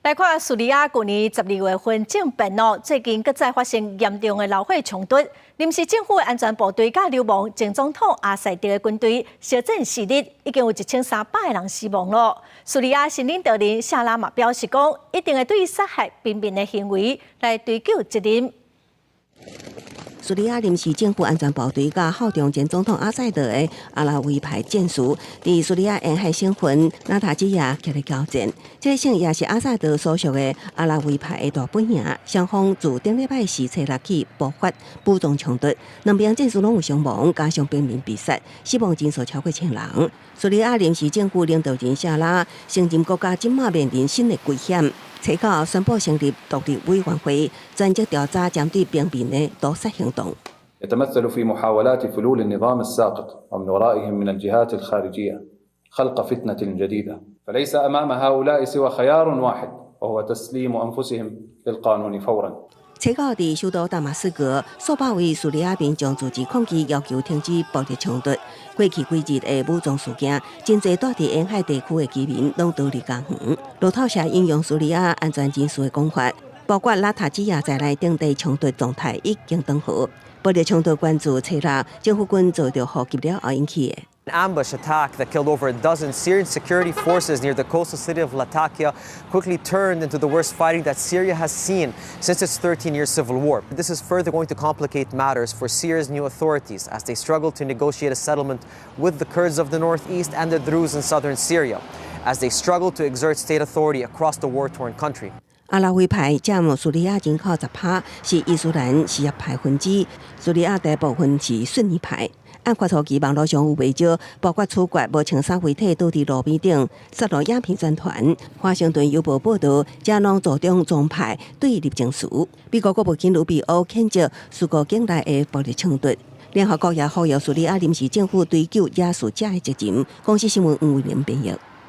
來看敘利亞舊年12月份政變哦，最近閣再發生嚴重的流血衝突。臨時政府的安全部隊佮流亡前總統阿薩德的軍隊相戰4日，已經有1300個人死亡囉。敘利亞新領導人夏拉嘛表示講，一定會對殺害平民的行為來追究責任。敘利亞臨時政府安全部隊佮效忠前總統阿薩德的阿拉維派戰士，佇敘利亞沿海省份拉塔基亞激烈交戰。這個省也是阿薩德所屬的阿拉維派的大本營。雙方自頂禮拜四初六起爆發武裝衝突，兩邊戰士攏有傷亡，加上平民被殺，死亡人數超過千人。敘利亞臨時政府領導人夏拉承認國家這馬面臨新的危險。初九宣布成立獨立委員會，專責調查針對平民的屠殺行動。 يتمثل في محاولات فلول النظام الساقط ومن ورائهم من الجهات الخارجية خلق فتنة جديدة، فليس أمام هؤلاء سوى خيار واحد وهو تسليم أنفسهم للقانون فورا。初九佇首都大馬士革，數百位敘利亞民眾組織抗議，要求停止暴力衝突。過去幾日的武裝事件，真濟住佇沿海地區的居民攏逃離家園。路透社引用敘利亞安全人士的講法，包括拉塔基亞在內等地衝突狀態已經緩和。暴力衝突源自初六政府軍遭著炮擊了後引起的。 An ambush attack that killed over a dozen Syrian security forces near the coastal city of Latakia quickly turned into the worst fighting that Syria has seen since its 13-year civil war. This is further going to complicate matters for Syria's new authorities as they struggle to negotiate a settlement with the Kurds of the northeast and the Druze in southern Syria, as they struggle to exert state authority across the war-torn country. 阿拉維派佔敘利亞人口10%，是伊斯蘭什葉派分支。敘利亞大部分是遜尼派。案發初期，網路上有袂少包括處決無穿衫遺體倒佇路邊頂，殺戮影片轉傳。華盛頓郵報報導，這攏助長宗派對立情緒。美國國務卿魯比歐譴責敘國境內的暴力衝突。聯合國也呼籲敘利亞臨時政府追究惹事者的責任。公視新聞吳偉玲編譯。